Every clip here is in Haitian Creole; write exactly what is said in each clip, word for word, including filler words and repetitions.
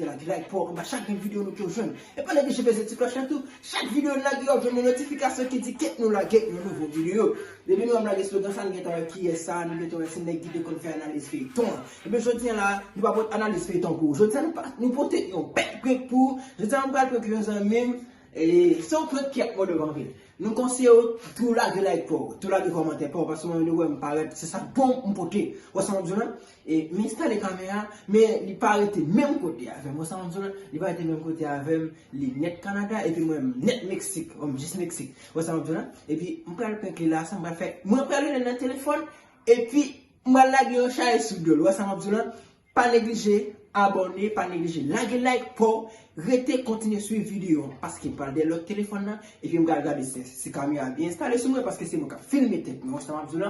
Lage like pa w anba chak grenn videyo nou ke w jwenn. E pa neglije peze ti klòch la tou. Chak videyo nou lage, w ap jwenn yon notifikasyon ki di ke nou lage yon nouvo videyo. Depi nou wè m lage slogan sa, nou gentan wè kiyès sa, nou gentan wè se nèg ki te konn fè analiz feyton an. Ebyen, jodi a la, nou pa pot analiz feyton pou ou. Jodi a, nou pa, nou pote yon bèl prank pou ou. Jodi a, nou pral prank yon zanmi m. E se yon prank ki ap mòde w anpil. Nou konseye w tou lage like pa w, tou lage kòmantè pa w, paske mwen menm nou wè m parèt, se sa k bon m pote. Ou wè sa m ap di w la? E m enstale kamera, men li pa rete menm kote avè m. Ou wè sa m ap di w la? Li pa rete menm kote avè m, li nèt Kanada, epi mwen m nèt Meksik. Bon, m jis Meksik. Ou wè sa m ap di w la? Epi m pral prank li la, sa m pral fè, mwen pral rele l nan telefòn, epi m pral lage yon chay sou do l. Ou wè sa m ap di w la? Pa neglije abòne, pa neglije lage like pa w, rete kontinye swiv videyo an, paske m pral dèyè lòt telefòn nan, epi m pral gade si, si kamera byen enstale sou mwen, paske se mwen k ap filme tèt mwen, ou wè sa m ap di w la?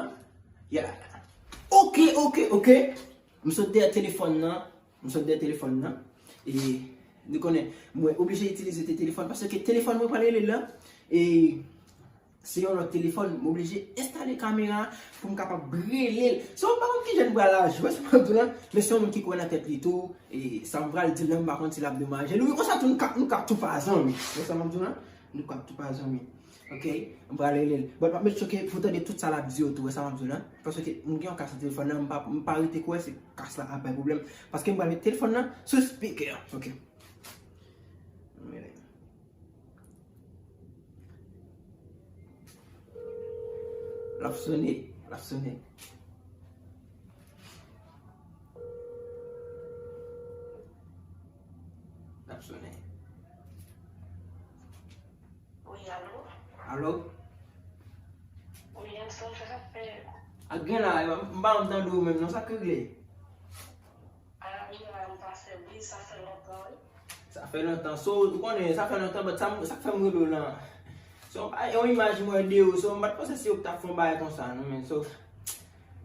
Yeah. Ok, ok, ok. M sot dèyè telefòn nan, m sot dèyè telefòn nan, e nou konnen, mwen oblije itilize te telefòn, paske telefòn mwen pral rele la, e se yon lòt telefòn, m oblije enstale kamera pou m kapab rele l. So, m pa konn ki jan m pral aji, wè sa m ap di w la, men se yon moun ki kwè nan tèt li tou, e sa m pral di l la, m pa konn si l ap domaje l. Wi, konsa tou, nou ka, nou ka tou pa zanmi. Wè sa m ap di w la? Nou ka tou pa zanmi. Ok? M pral rele l. But m ap make sure ke pou w tande tout sa l ap di yo tou, wè sa m ap di w la? Paske m gen yon kas nan telefòn nan, m pa, m pa rete kwè se kas la ap bay pwoblèm. Paske m pral met telefòn nan sou speaker. Ok. L ap sone, l ap sone. L ap sone. Wi, alo? Alo? Wi, Elson, sa k ap fèt? Ak gen la, m pa janm tande w menm non, sa k regle? A, wi, la, m pase, wi, sa fè lontan, wi. Sa fè lontan. So, ou konnen, sa fè lontan, but sa, sa k fè m rele w lan. So, e yon imaj m wè de ou, so, m pa t panse se ou k t ap fè yon bagay konsa, non, men, so,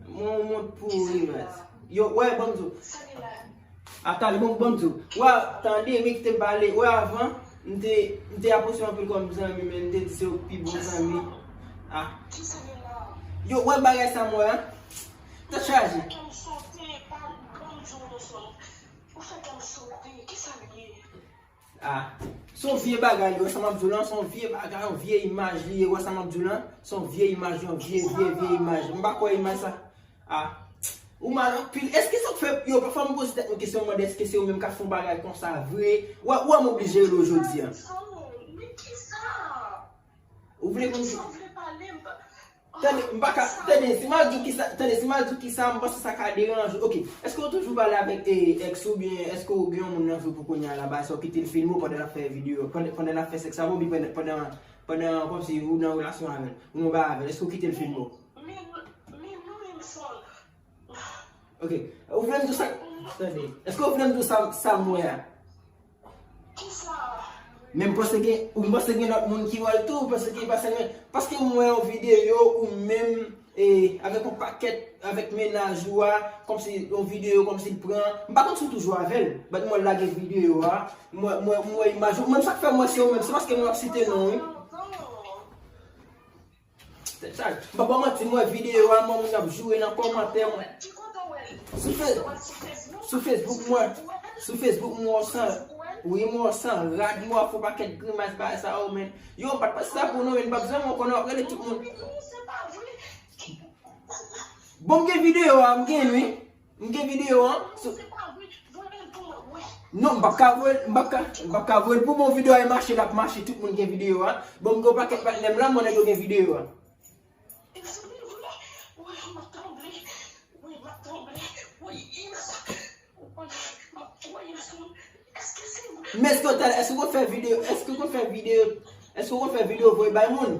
mwen, mwen pou ou, imaj. Yo, wè, ban m di w. Sa ki la? Ap tande, bon, bon, m di w. Wè, tande, men kite m pale. Wè, avan, m te, m te apresye w anpil kòm zanmi, men m te di se ou k pi bon zanmi. Ah. Yo, wè bagay sa m wè a? Tèt chaje. Ou fè kè m sote, pa, ban m di w yon sòl. Ou fè kè m sote. Kisa l ye? Ah. Se yon vye bagay, wè sa m ap di w lan, se yon vye bagay, yon vye imaj li ye, wè sa m ap di w lan, se yon vye imaj, yon vye, vye, vye imaj. M pa kwè imaj sa. Ah. Ou mal anpil. Èske sa k fè, yo, pafwa m poze tèt mwen kesyon, m mande èske se ou menm k ap fè yon bagay konsa vre? Wè, wè m oblije rele w jodi a. Ou vle konn. Tande, m pa ka, tande, si m al di w kisa, tande, si m al di w kisa, m panse sa ka deranje w. Ok, èske w toujou pale avèk, eh, ex ou byen èske w gen yon moun nan vi w pou kounye a la, bagay sa w kite l filme w pandan l ap fè videyo, pandan, pandan l ap fè sèks avè w, oubyen pandan, pandan, pandan, kòmsi ou nan relasyon avè l, ou nan bagay avè l, èske w kite l filme w? Ok. Ou vle m di w sa? Tande. Èske ou vle m di w sa, sa m wè a? Men m panse gen, ou panse gen lòt moun ki wè l tou, ou panse ki pase men. Paske m wè yon videyo ou menm, e, avèk yon pakèt, avèk mennaj ou a, kòmsi yon videyo kòmsi l pran. M pa konn si w toujou avè l, but m wè l lage videyo a. M wè, m wè, m wè imaj ou. Menm sa k fè m wè se ou menm, se paske m ap site non w wi. Tèt chaje. M pa ba w manti, m wè videyo a, mwen moun ap joure nan kòmantè mwen. Sou Fe-, sou Facebook mwen, sou Facebook mwen san, wi, mwen san rad, mwen ap fè pakèt grimas bagay sa yo, men. Yo, m pa t panse sa pou nou, men m p ap zanmi w konnen w ap rele tout moun. Bon, m gen videyo a, m gen wi. M gen videyo an. Non, m p ap ka voye l, m p ap ka, m p ap ka voye l pou bon videyo a e mache, l ap mache, tout moun gen videyo a. Bon, m gen yon pakèt patnè m la, mwen nèg yo gen videyo a. Men èske w ta, èske w konn fè videyo, èske w konn fè videyo, èske w konn fè videyo voye bay moun?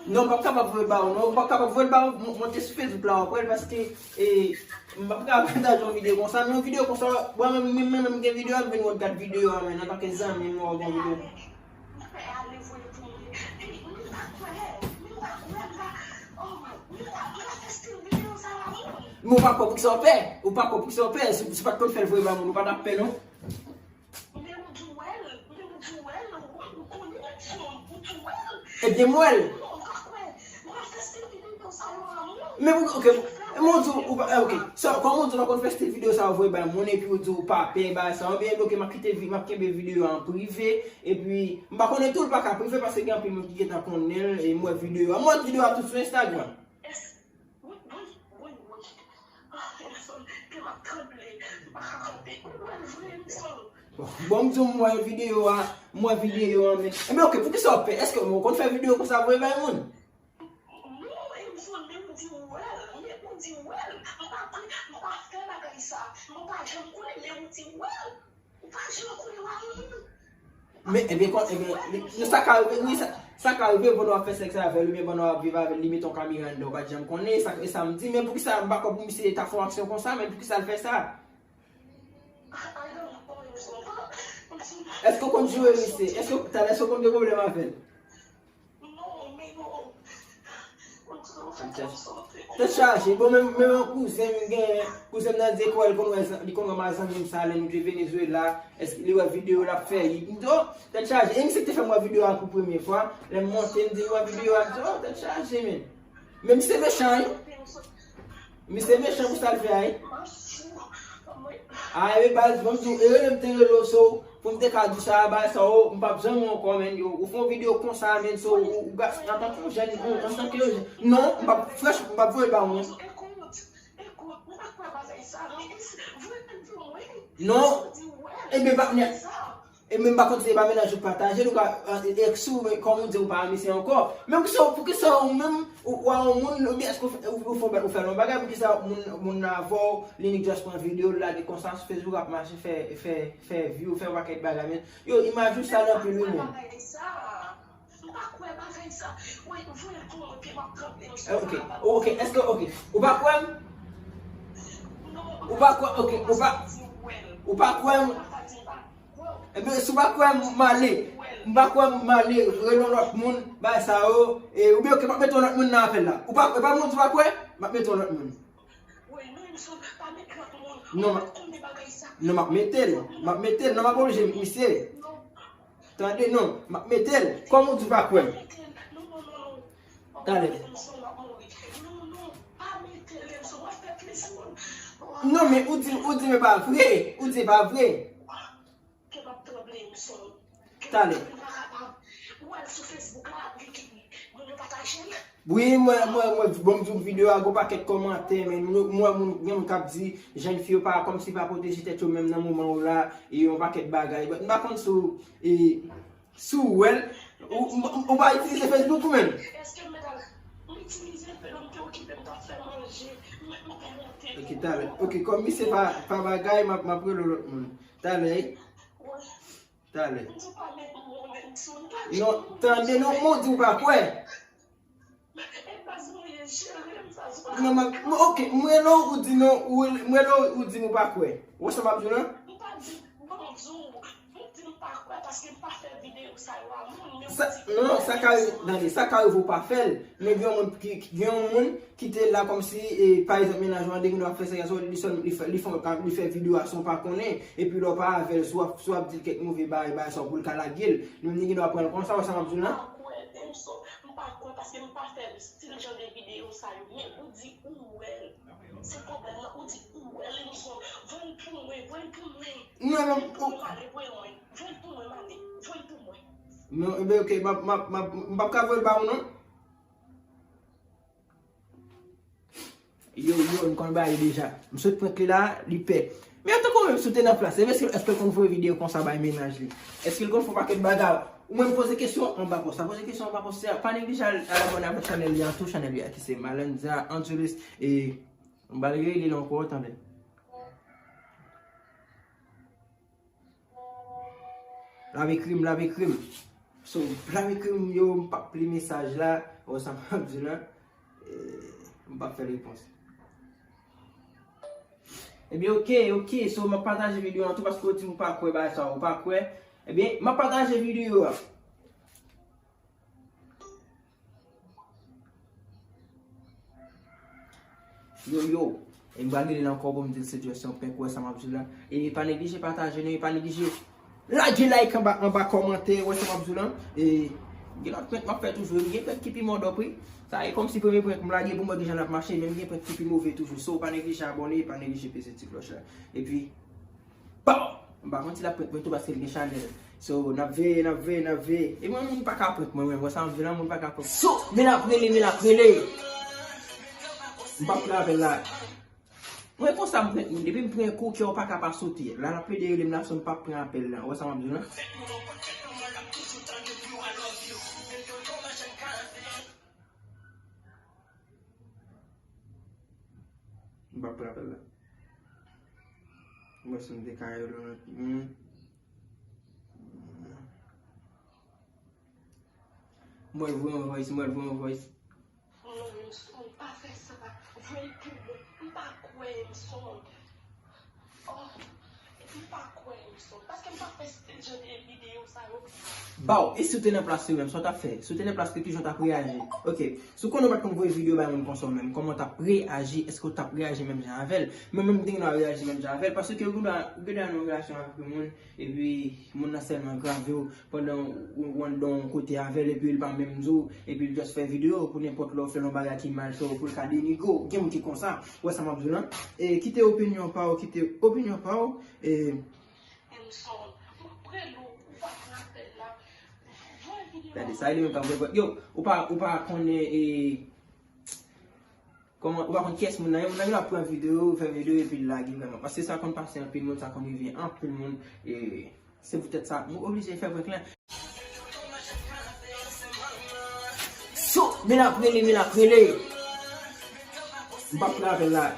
Non, m p ap kapab voye l ba ou, non, m p ap kapab voye l ba ou, m-, monte sou Facebook la, w ap wè l, paske, e, m p ap kapab pataje yon videyo konsa, men yon videyo konsa, bon, mwen menm, mwen menm, m gen videyo a, m vin wè w gad videyo a, men, antanke zanmi, m wè w gen videyo. Men w pa kwè poukisa w pè, ou pa kwè poukisa w pè, si, si w pa t konn fè l voye ba moun, ou pa t ap pè, non? Men ou di w wè l, men ou di w wè l, ou, ou konnen, si Ebyen, m wè l. Men, ok, men w di, ou pa, ok. So, kòman w di w pa konn fè stil videyo sa yo voye bay moun, epi w di w pa pè, bagay sa yo, ebyen, ok, m ap kite, m ap kenbe videyo an prive, epi, m pa konnen tou, l pa ka prive, paske gen anpil moun ki gentan konnen l, e m wè videyo a, m wè videyo a tou sou Instagram. Bon, m di w, m wè videyo a, m wè videyo a, men. Ebyen, ok, poukisa w pè? Èske w konn fè videyo konsa voye bay moun? Non, Emson, men ou di ou wè l, men ou di ou wè l. M pa pre, m pa fè bagay sa. M pa janm kwè, men ou di ou wè l. Ou pa janm kwè w a moun. Men, ebyen, kon, ebyen, li, li, sa ka rive, wi, sa, sa ka rive pandan w ap fè sèks avè l, oubyen pandan w ap viv avè l, li mete yon kamera anndan, ou pa t janm konnen, sa, e sa m di, men poukisa m pa kwè pou misye ta fè yon aksyon konsa, men poukisa l fè sa? Èske w konn joure misye? Èske, talè, èske w konn gen pwoblèm avè l? Tèt chaje. Bon, menm, menm yon kouzen m genyen, kouzen m nan di ekòl, li konn wè, li konn wè mazanmi m sa, lè nou te Venezuela, èske li wè videyo l ap fè, li, m di, oh, tèt chaje. E misye ki te fè m wè videyo a pou premye fwa, lè m monte, m di, li wè videyo a, m di, oh, tèt chaje, men. Men misye mechan, wi. Misye mechan pou sa l fè a, wi. Ay, men baz, bon, m di w, e rele m te rele w, so, pou m te ka di w sa, bagay sa, o, m p ap janm wè w ankò, men, yo, ou fè yon videyo konsa, men, so, ou, ou gas, antanke yon jèn, an, antanke yon jèn. Non, m p ap, franch, m p ap voye l ba w, non. Non, ebyen, pa, E menm pa kont se pa mennaj ou pataje, nou ka, e, e, si w, kòm ou di ou pa renmen misye ankò. Men poukisa, poukisa ou menm, ou, ou a yon moun, oubyen èske ou, ou, ou fè, ou fè yon bagay, poukisa moun, moun nan avè w, li nik just pran videyo, l lage konsa sou Facebook, ap mache fè, fè, fè view, fè yon pakèt bagay, men. Yo, imaj ou sal anpil, wi, men. M pa kwè bagay sa. Woy, voye l pou mwen, epi m ap tranble m sou tabak. Ok, èske, ok, ou pa kwè m? Ou pa kwè, ok, ou pa, ou pa kwè m? Ebyen, si w pa kwè m, m ale. M pa kwè m, m ale, rele yon lòt moun, bagay sa yo, e, oubyen, ok, m ap mete yon lòt moun nan apèl la. Ou pa, e pa moun di w pa kwè? M ap mete yon lòt moun. Non, m ap, non, m ap mete l. M ap mete l. Non, m ap oblije misye. Tande, non. M ap mete l. Kòm ou di w pa kwè m. Talè. Non, men ou di, ou di men pa vre. Ou di pa vre. Talè. Wi, mwen, mwen, mwen, bon, m di w videyo a, gon pakèt kòmantè, men mwen, mwen, moun, gen moun k ap di, jèn fi yo pa, kòmsi pa pwoteje tèt yo menm nan moman yo la, e yon pakèt bagay. But m pa konn si w, e, si w wè l, ou, ou, ou pa itilize Facebook ou menm? Ok, talè. Ok, kòm misye pa, pa bagay, m ap, m ap rele lòt moun. Talè. Talè. Non, tande non, m di w pa kwè. Non, m ap, ok, m rele w, ou di non, ou rele, m rele w, ou di m ou pa kwè. Ou wè sa m ap di w lan? Sa, non, sa ka rive, tande, sa ka rive ou pa fè l, men gen yon moun ki, ki, gen yon moun ki te la kòmsi, e, pa egzanp, mennaj ou an de moun ap fè sèks, li sèl, li fè, li fè, li fè videyo a san w pa konnen, epi lè w pa avè l, si w ap, si w ap di l kèk move bagay, bagay sa yo pou l ka lage l, li menm li gen dwa pran l konsa, ou wè sa m ap di w lan? M pa kwè, Emson, m pa kwè, paske m pa fè stil jan de videyo sa yo, men ou di ou wè l. Se pwoblèm nan, ou di ou wè l, Emson, voye l pou mwen, voye l pou mwen. Non, non, voye l pou mwen, voye l pou mwen, m ale, voye l pou mwen, voye l pou mwen. Non, ebyen, ok, m ap, m ap, m ap, m p ap ka voye l ba ou, non. Yo, yo, m konn bagay deja. M sot prank li la, li pè. Men antanke ou menm, si w te nan plas li, èske, èske l konn voye videyo konsa bay mennaj li? Èske l konn fè yon pakèt bagay? Ou menm poze kesyon anba pòs la. Poze kesyon anba pòs la. Pa neglije al, al abòne avèk chanèl li an tou, chanèl li a ki se Malanza Angeles. E m pral rele l ankò, tande. L ap ekri m, l ap ekri m. So, l ap ekri m, yo, m p ap li mesaj la. Ou wè sa m ap di w lan? E, m p ap fè l repons. Ebyen, ok, ok. So, m ap pataje videyo an tou paske w di m ou pa kwè bagay sa, ou pa kwè. Ebyen, m ap pataje videyo a. Yo, yo. E m pral rele l ankò pou m di l se just yon prank, ou wè sa m ap di w lan. E pa neglije pataje nou, e pa neglije lage like anba, anba kòmantè, ou wè sa m ap di w lan. E Gen lòt prank m ap fè toujou, wi. M gen prank ki pi mòdòp, wi. Sa e kòmsi premye prank m lage pou m wè kijan l ap mache, men m gen prank ki pi move toujou. So, pa neglije abòne, pa neglije peze ti klòch la. Epi, pow! M pa konn si l ap prank mwen tou paske l gen chanèl. So, n ap veye, n ap veye, n ap veye. E mwen, moun pa ka prank mwen, mwen. Wè sa m ap di la, moun pa ka prank. So, men l ap rele, men l ap rele. M p ap pran apèl la. Mwen konsa m prank moun. Depi m pran kou, kè w pa ka pa sote. La, l ap plede rele m la, so m p ap pran apèl la. Wè sa m ap di w la? M p ap pran apèl la. Mwen si m te ka rele yon lòt moun. Mwen voye yon voice, mwen voye yon voice. Non, m pa fè sa. Voye pou mwen. M pa kwè, m sonn. Oh, m pa kwè, m sonn. Paske m pa fè stil jan de videyo sa yo. Baw, e si w te nan plas li menm, sa w t ap fè? Si w te nan plas li, kijan w t ap reyaji? Ok, si w konnen w pa t konn voye videyo bay moun konsa w menm, kòman w t ap reyaji? Èske w t ap reyaji menm jan avè l? Mwen menm, m te gen dwa reyaji menm jan avè l, paske ou gen dwa, ou gen dwa nan yon relasyon avèk yon moun, epi moun nan sèlman grave w pandan w, w anndan yon kote avè l, epi l pa menm di w, epi l just fè videyo pou nenpòt lè w fè l yon bagay ki mal, so pou l ka denigre w. Gen moun ki konsa, w wè sa m ap di w lan? E, kite opinyon pa w, kite opinyon pa w, e, Gade, sa e li menm k ap reprann. Yo, ou pa, ou pa konnen, e, kòman, ou pa konn kiyès moun nan ye, moun nan yo ap pran videyo, fè videyo epi l lage vrèman. Paske sa konn pase anpil moun, sa konn rive anpil moun, e, se poutèt sa, mwen oblije fè prank lan. So, men l ap rele, men l ap rele. M p ap pran apèl la.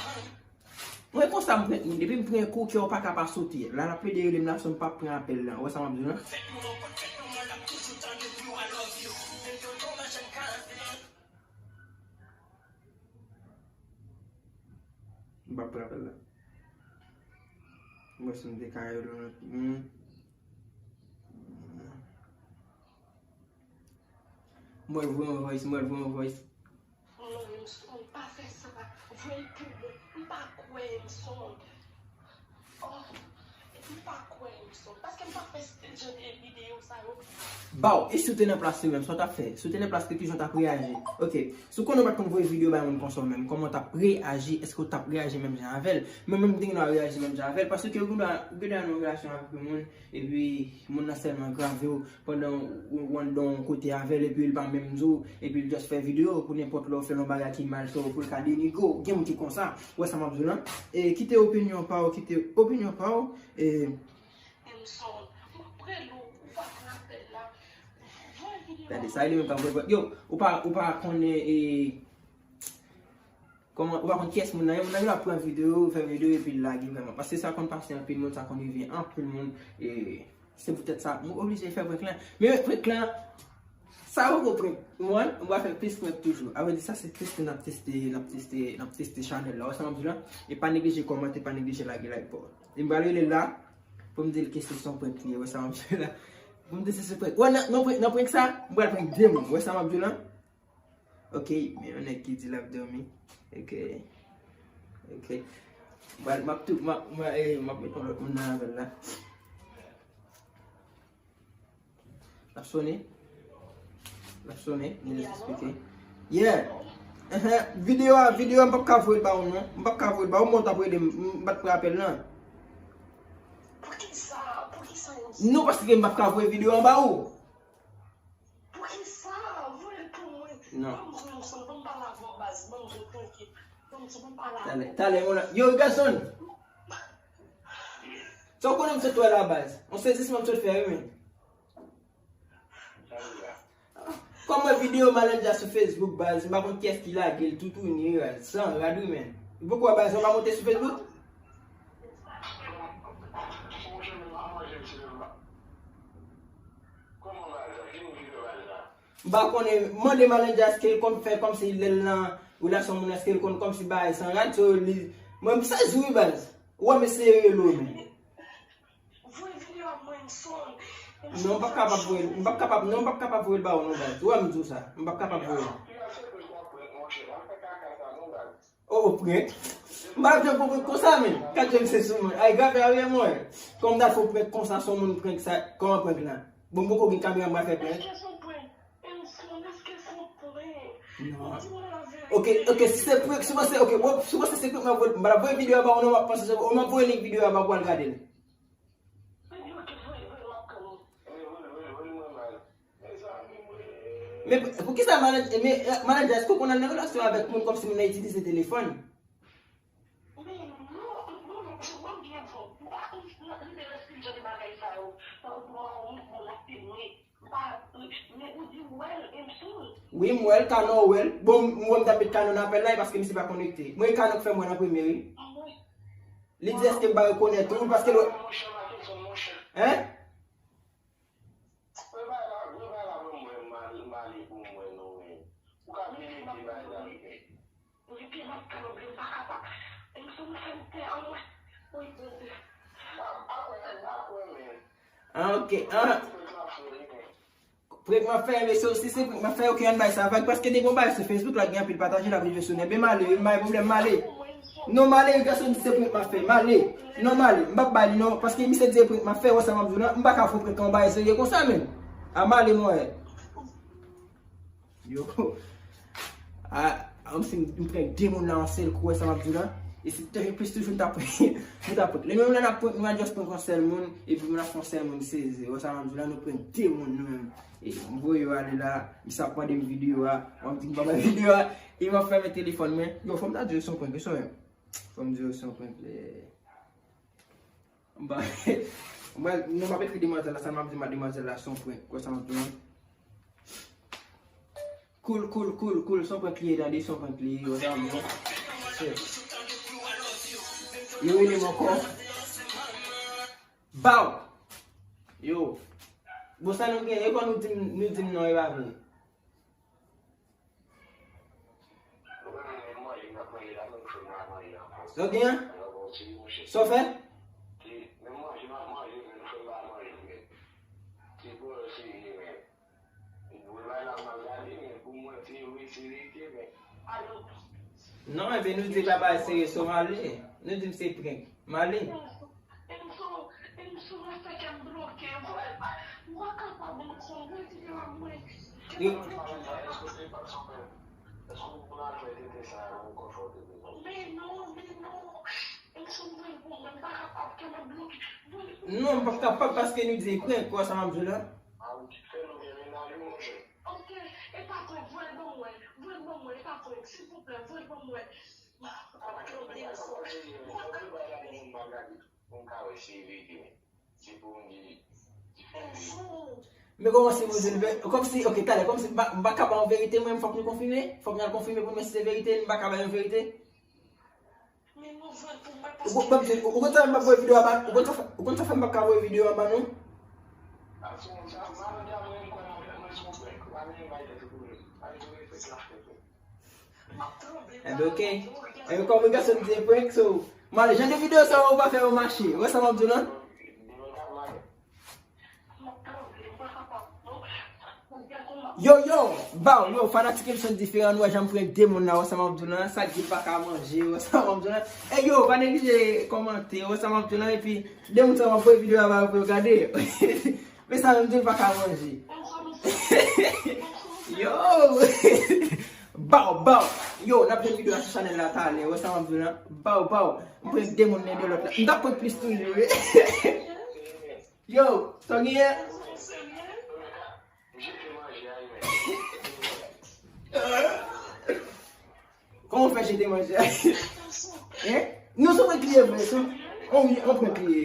Mwen konsa m prank moun. Depi m pran kou, kè w pa ka pa sote. La, l ap plede rele m la, so m p ap pran apèl la. Ou wè sa m ap di w la? M p ap pran apèl la. Mwen si m te ka rele yon lòt moun. Mwen voye yon voice, mwen voye yon voice. Non, m pa fè sa. Voye pou mwen. M pa kwè, m sonn. Oh, m pa kwè, m sonn. Paske m pa fè stil jan de videyo sa yo. Baw, e si w te nan plas li menm, sa w t ap fè? Si w te nan plas li, kijan w t ap reyaji? Ok, si w konnen w pa t konn voye videyo bay moun konsa w menm, kòman w t ap reyaji? Èske w t ap reyaji menm jan avè l? Mwen menm, m te gen dwa reyaji menm jan avè l, paske ou gen dwa, ou gen dwa nan yon relasyon avèk yon moun, epi moun nan sèlman grave w, pandan w, w anndan yon kote avè l, epi l pa menm di w, epi l just fè videyo pou nenpòt lè w fè l yon bagay ki mal, so pou l ka denigre w. Gen moun ki konsa, ou wè sa m ap di w lan? E, kite opinyon pa w, kite opinyon pa w, e, gade, sa e li menm k ap reprann. Yo, ou pa, ou pa konnen, e, Kòman, ou pa konn kiyès moun nan ye, moun nan yo ap pran videyo, fè videyo epi l lage vrèman. Paske sa konn pase anpil moun, sa konn rive anpil moun, e se poutèt sa, mwen oblije fè prank lan. Men prank lan, sa yo gwo prank. Mwen, mwen va fè plis prank toujou. Avrèdi, sa se teste, n ap teste, n ap teste, n ap teste chanèl la. Ou wè sa m ap di la? E pa neglije kòmante, pa neglije lage like pou. E m pral rele l la, pou m di l ke se son prank li ye, ou wè sa m ap di la? Pou m di se se prank. Wè, nan, nan prank, nan prank sa, m pral prank de moun. Ou wè sa m ap di la? Ok, men yon nèg ki di l ap dòmi. Ok. Ok. Bon, m ap tou, m ap, m ap, eh, m ap met yon lòt moun nan avèl la. L ap sonnen. L ap sonnen, m jis eksplike. Yeah. Ehe, videyo a, videyo a m p ap ka voye l ba ou non. M p ap ka voye l ba ou, men w t ap rele m, m pa t pran apèl lan. Poukisa? Poukisa yo di? Non, paske m p ap ka voye videyo an ba ou. Poukisa? Voye l pou mwen. Non. Ban m jwe yon son, ban m pale avè w baz, ban m jwe trankil. Ban m jwe, ban m pale avè w. Talè, talè, mwen la. Yo, gason! Sa w konnen m sot wè la baz? On sezisman m sot fè, wi, men. Kòm mwen videyo Malandja sou Facebook, baz, m pa konn kiyès ki lage l, toutouni, baz, san rad, wi, men. Ou poko wè baz, mwen pa monte sou Facebook? M pa konnen, mande Malandja èske l konn fè kòmsi lè l nan relasyon moun, èske l konn kòmsi bagay san rad, so li, mwen m sezi wi baz. Ou wè m eseye rele w men. Voye videyo a mwen, m sonn. Non, m p ap kapab voye l, m p ap kapab, non, m p ap kapab voye l ba ou non baz. Ou wè m di w sa, m p ap kapab voye l. Oh, prank. M pa janm fè prank konsa, men. Gad jan misye sou mwen. Ay, grave a wi, mwen. Kòman m ta fè prank konsa, se yon moun prank sa, kòman prank la? Bon, m poko gen kamera, m pa fè prank. Non. Ok, ok, si se prank, si w panse, ok, w, si w panse se prank, m ap voye, m ap voye videyo a ba w, non, m ap panse se, m ap voye link videyo a ba w pou w al gade l. Men poukisa manadja, men, eh, manadja, èske w konn al nan relasyon avèk moun kòmsi moun nan itilize telefòn? Wi, m wè l, Canon wè l. Bon, m wè m t ap met Canon nan apèl la, e paske misye pa konekte. Mwen, e Canon k fè m wè l an premye, wi. Li di, èske m pa rekonèt ou, paske l wè. Hein? Mwen bay la, mwen bay la, mwen, mwen, m ale, m ale pou mwen, non, men. Ou ka vin ete bay la, men. Epi m ap tremble, m pa kapab. M sou m fè m pè, anmwe. Wi, Bondye. M ap, m ap wè, m ap wè, men. Ah, ok. Ah. Prank m ap fè, men se, si se prank m ap fè, ok, ann bay sa vag, paske depi yon bagay sou Facebook la, gen anpil pataje, l ap rive sou nèg. Men m ale, wi, m pa gen pwoblèm, m ale. Non, m ale, wi, gason di se prank m ap fè, m ale. Non, m ale, m p ap bay li non, paske misye di se prank m ap fè, wè sa m ap di w la, m pa ka fè yon prank yon bagay serye konsa, menm. A, m ale, mwen. Yo. A, a, m si m pran de moun la yon sèl kou, wè sa m ap di w la. E si te plis toujou, m t ap, m t ap prank. Lè menm lè n ap prank, nou pa just prank yon sèl moun, epi moun ap fè yon sèl moun sezi. Wè sa m ap di w la, nou prank de moun nou menm. E m voye yo ale la, misye ap mande m videyo a, m ap di m pa bay videyo a, e m ap fèmen telefòn mwen. Yo, fò m ta di yo se yon prank, wi, sou mwen. Fò m di yo se yon prank, lè M pa, mwen, non, m ap ekri demwazèl la, sa m ap di mademwazèl la, se yon prank. Wè sa m ap di w? Cool, cool, cool, cool, se yon prank li ye, tande, se yon prank li ye, wè sa m ap di w? Shit. Yo rele m ankò. Baw! Yo. Bon, sa nou gen, e kon nou di m, nou di m non, e pa vre. Sa w gen? Sa w fè? Non, enben nou di pa bay serye, so m ale. Nou di m se prank. M ale. Wi. Non, m p ap kapab paske nou di prank, wè sa m ap di w la. Men kòman si nou di l vè-, kòmsi, ok, talè, kòmsi m pa, m pa ka ba yon verite, mwen, fòk nou konfime, fòk nou al konfime pou nou wè si se verite, m pa ka ba yon verite. Ou kon-, ou konn sa fè m p ap voye videyo a ba, ou konn sa fè, ou konn sa fè m p ap ka voye videyo a ba nou? Enben, ok. Enben, kòm yon gason di prank, so, m ale, jan de videyo sa yo, ou pa fè yo mache. Wè sa m ap di w lan? Yo, yo, baw, yo, fanatik Emson Diferan, nou wè jan m pran de moun la, wè sa m ap di w lan, sa k di l pa ka manje, wè sa m ap di w lan. E yo, pa neglije kòmante, wè sa m ap di w lan, epi de moun sa m ap voye videyo a ba yo pou yo gade. Men sa menm di l pa ka manje. Yo! Baw, baw! Yo, n ap jwenn videyo a sou chanèl la talè. Wè sa m ap di w lan? Baw, baw! M pran de moun len de lòt la. M t ap pran plis toujou, wi. Yo, sa w genyen? Kòman w fè jete manje a? Hein? Non, se yon prank li ye vre, se yon, yon prank li ye.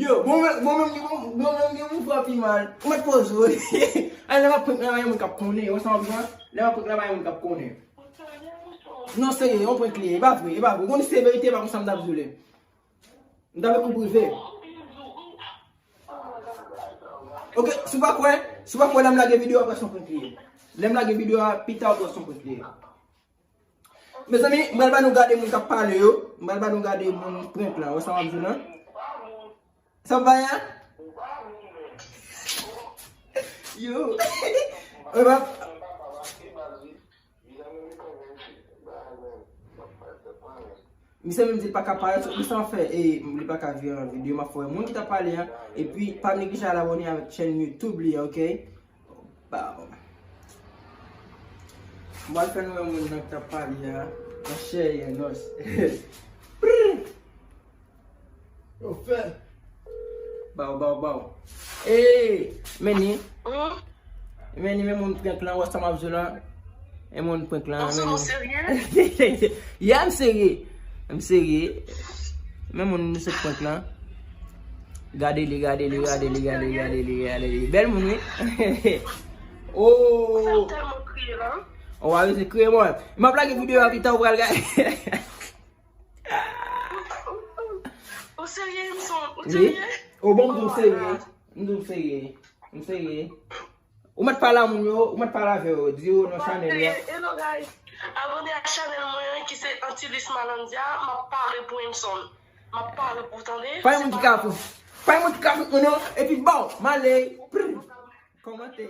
Yo, bon, bon, menm gen, bon, menm gen mouvman pi mal. Ou mèt poze w. Ay, lè m ap prank la, pa gen moun k ap konnen. Ou sa w ap jwenn? Lè m ap prank la, pa gen moun k ap konnen. Non, serye, yon prank li ye. E pa vre, e pa vre. Ou konn se verite, e pa konsa m t ap di w li. M t ap ekri w prive. Ok, si w pa kwè, si w pa kwè, lè m lage videyo a, w ap wè se yon prank li ye. Lè m lage videyo a, pita w ap wè se yon prank li ye. Mezanmi, m pral ba nou gade moun k ap pale yo. M pral ba nou gade moun prank la. Wè sa m ap di w lan? Sa w bay a? Yo. Wè pa. Misye menm di l pa ka parèt, sou kisa w fè, e, li pa ka vire yon videyo, m ap fè wè moun ki t ap pale an, epi pa neglije al abòne avèk chèn YouTube li an, oke? Ba, m pral fè nou wè moun nan ki t ap pale an, monchè, Yenos. Yo fè. Baw, baw, baw. Ee, men ni. Men ni, men moun prank lan, wè sa m ap jwe lan. Men moun prank lan, men moun. Ou serye? Yeah, m serye. M serye. Men moun nou se prank lan. Gade li, gade li, gade li, gade li, gade li, gade li. Bèl moun, wi. Oh. Ou fè m tèlman kriye la. Ou a vin kriye, mwen. M ap lage videyo a pita, ou pral gade. Ou serye, Emson? Ou serye? Oh, bon, m di w serye. M di w serye. M serye. Ou mèt pale a moun yo, ou mèt pale avè yo. Di yo nan chanèl yo. Hello, guys. Abòne ak chanèl mwen an ki se Antilis Malandia. M ap pale pou Emson. M ap pale pou, tande. Pa yon moun ki ka fout. Pa yon moun ki ka fout, non. Epi, bon, m ale. Kòmante.